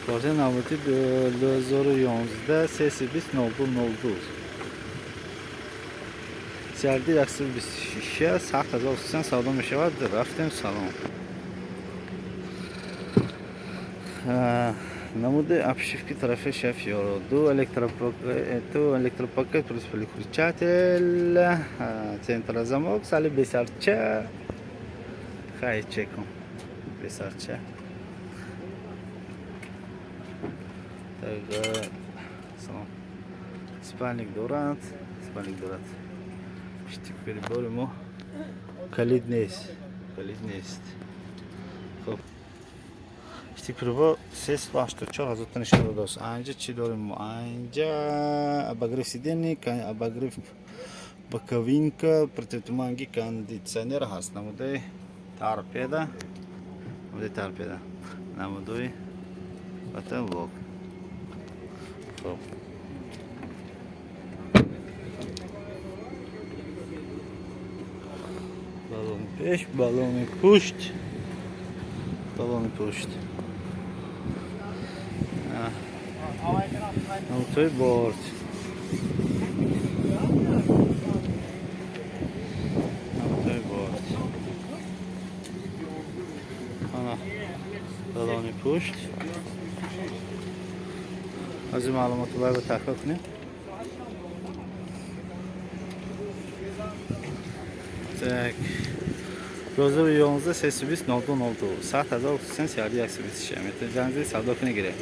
Квартира навбати 2011 320 02 02. CRD 126 7300 савдо мешавад. Рафтем, салом. Намуди обшивки тарафи шеф ёро. Ду электропакет плюс переключатель, центрозамок, сали бесарча. Хай чекум. Бесарча. Так, салом. Спальник дорад, спальник дорад. Штик прибори мо калид нест. Калид нест. Хоб. Штик прибор 384 ҳазор тани шуд додааст. Анҷа чӣ дорем мо? Анҷа обогрев сидений, обогрев боковинка, противотуманки, кондитсионер ҳаст. Намудаи торпеда, намудаи торпеда, намудаи потолок. Хоб. Балони пеш, балони пушт, балони пушт. Намудаи борт. Намудаи борт. Ана балони пушт. Аз ин маълумотро бояд такрор кунем. Так. 2011 320 02 02 100 300 CRD 126 метр ҷанзи савдо кунӣ гиред.